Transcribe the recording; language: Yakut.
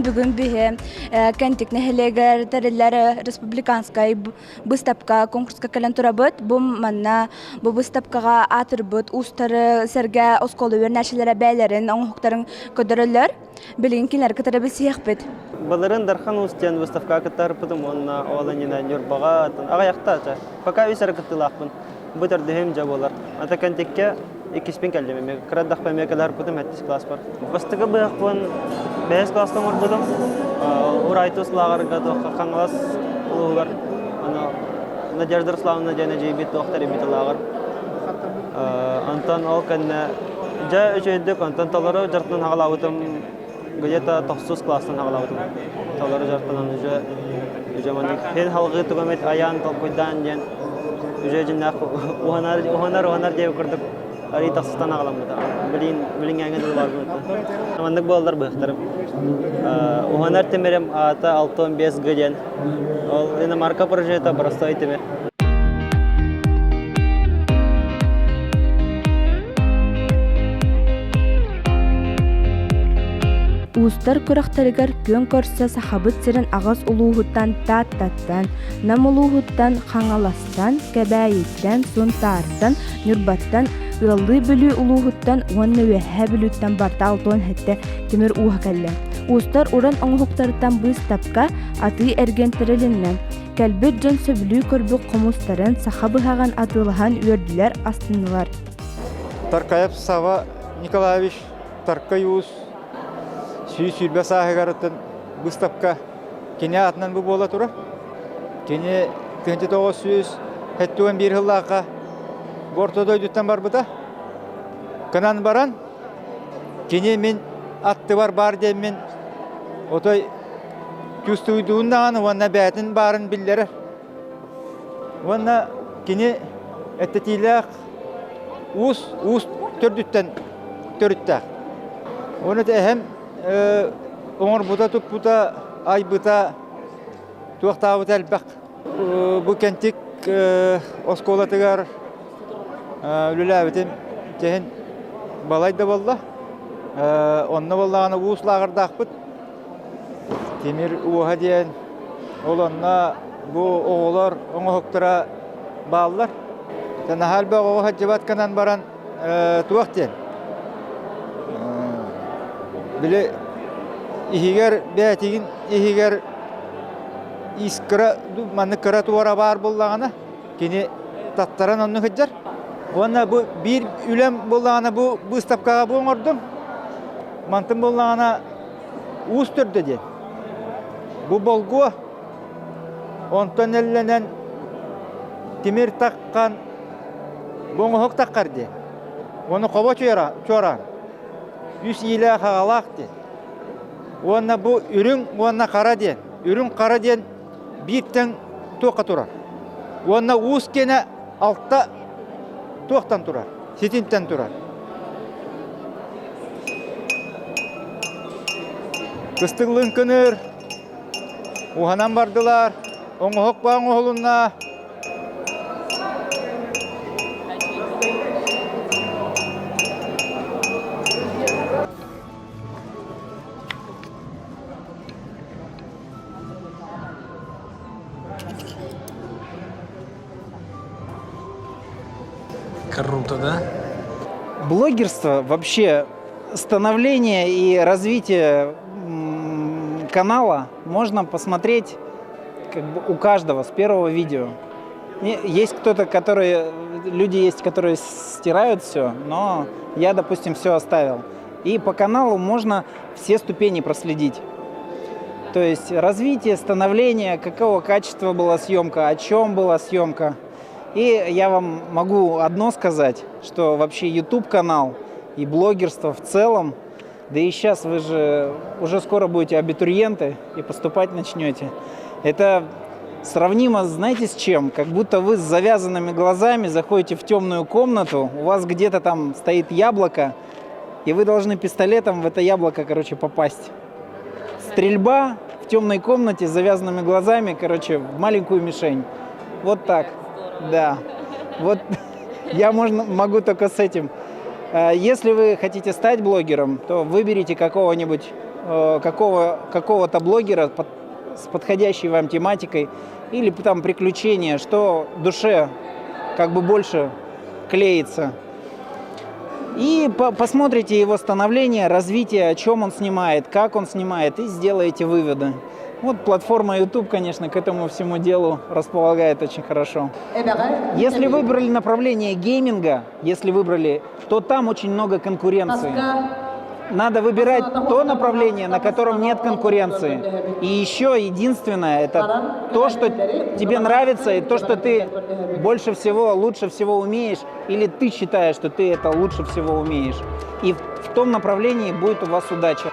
Бүгүн биһи Кэнтик нэһилиэгэр тэриллэр республиканскай быыстапка конкурска кэлэн турабыт. Бу манна бу быыстапкаҕа аатырбыт уустары сэргэ оскуола үөрэнээччилэрэ бэйэлэрин оҥоһуктарын көрдөрөллөр. Билигин кинилэри кытары билсиэхпит. Былырын Дархан Уус диэн выставкаҕа кыттарбытым уонна ол иннинэ Ньурбаҕа аҕыйахта пока үс эрэ кыттыылаахпын. Бу төрдүһүм дьэ буолар. Ата Кэнтиккэ иккиспин кэллим эмиэ. Кыра эрдэхпинэ эмиэ кэлэрбитим сэттис класспар. Бастакы быһахпын бэһис класска оҥорбутум. Урайтус лааҕырга туохха Хаҥалас улууһугар аны Надежда Руслановна диэн эдьиийбит туох тэрийбит лааҕыр. Онтон ол кэннэ дьэ үчүгэйдик онтон толору дьарыктанан хаҕалаабытым где-то тохсус класстан хаҕалаабытым. Толору дьарыктанан уже уже маннык хин халҕыы тугу эмит айаан толкуйдаан диэн уже дьиннээх уһанар уһанар уһанар диэби курдук арый тахсыстан аҕаламмыта. Билин билиҥҥээҥҥэ дылы баар Маннык буоллар быһахтарым. Уһанар тимирим аата 65 г диэн. Ол иномарка прожета простой тимир. Уустар күрэхтэригэр күөн көрсө Сахабыт сирин аҕыс улууһуттан Тааттаттан, Нам улууһуттан, Хаҥаластан, Кэбээйиттэн, Сунтаартан, Ньурбаттан, ыаллыы Бүлүү улууһуттан уонна Үөһээ Бүлүүттэн барыта 67 тимир ууһа кэллэ. Уустар уран оҥоһуктарыттан быыстапка, атыы-эргиэн тэрилиннэ. Кэлбит дьон сөбүлүү көрбүт хомустарын, саха быһаҕын атыылаһан үөрдүлэр, астыннылар. Таркаев Сава Николаевич Таркай Уус 120 сааһыгар выставка кини аатынан бу буола турар. Кини 1971 сыллаахха бу орто дойдуттан барбыта. Кынан баран кини мин аттыбар баар диэммин отой чувствуйдуун даҕаны уонна бэйэтин баарын биллэрэр. Уонна кини эттэтиилээх уус уус төрдүттэн төрүттээх. Уонна эһэм оҥорбута, туппута, айбыта, туохтаабыта элбэх. Бу Кэнтик оскуолатыгар үлэлээбитим чэһин балай да буолла. Онно буоллаҕына уус лааҕырдаахпыт. Тимир уоһа диэн ол онно бу оҕолор оҥоһуктара бааллар. Наһаа элбэх оҕо сылдьыбат гынан баран туох диэн били иһигэр бээтигин иһигэр искра маннык кыра туора баар буоллаҕына кини таттаран онно сылдьар. Уонна бу биир үлэм буоллаҕына бу быыстапкаҕа бу оҥордум. Мантан буоллаҕына уус төрдө диэн. Бу болгуо онтон эллэнэн тимир таккан бу оҥоһук таккар диэн. Уонна хобо чуораан. Үс иилээх аҕалаах диэн. Уонна бу үрүҥ уонна хара диэн. Үрүҥ хара диэн биир тэҥ туохха турар. Уонна уус киэнэ алта туохтан турар, ситинтэн турар. Кыстык лыҥкыныыр, уһанан бардылар, оҥоһук баа оҥоһулунна. Круто, да? Блогерство вообще становление и развитие канала можно посмотреть как бы у каждого с первого видео. Есть кто-то, которые люди есть, которые стирают все, но я, допустим, все оставил. И по каналу можно все ступени проследить. То есть развитие, становление, какого качества была съемка, о чем была съемка. И я вам могу одно сказать, что вообще YouTube-канал и блогерство в целом, да и сейчас вы же уже скоро будете абитуриенты и поступать начнете. Это сравнимо, знаете, с чем? Как будто вы с завязанными глазами заходите в темную комнату, у вас где-то там стоит яблоко, и вы должны пистолетом в это яблоко, короче, попасть. Стрельба в темной комнате с завязанными глазами, короче, в маленькую мишень. Вот так. Да. Вот я можно, могу только с этим. Если вы хотите стать блогером, то выберите какого-нибудь какого-то блогера с подходящей вам тематикой или там приключения, что душе как бы больше клеится. И посмотрите его становление, развитие, о чем он снимает, как он снимает, и сделаете выводы. Вот платформа YouTube, конечно, к этому всему делу располагает очень хорошо. Если выбрали направление гейминга, если выбрали, то там очень много конкуренции. Надо выбирать то направление, на котором нет конкуренции. И еще единственное, это то, что тебе нравится, и то, что ты больше всего, лучше всего умеешь, или ты считаешь, что ты это лучше всего умеешь. И в том направлении будет у вас удача.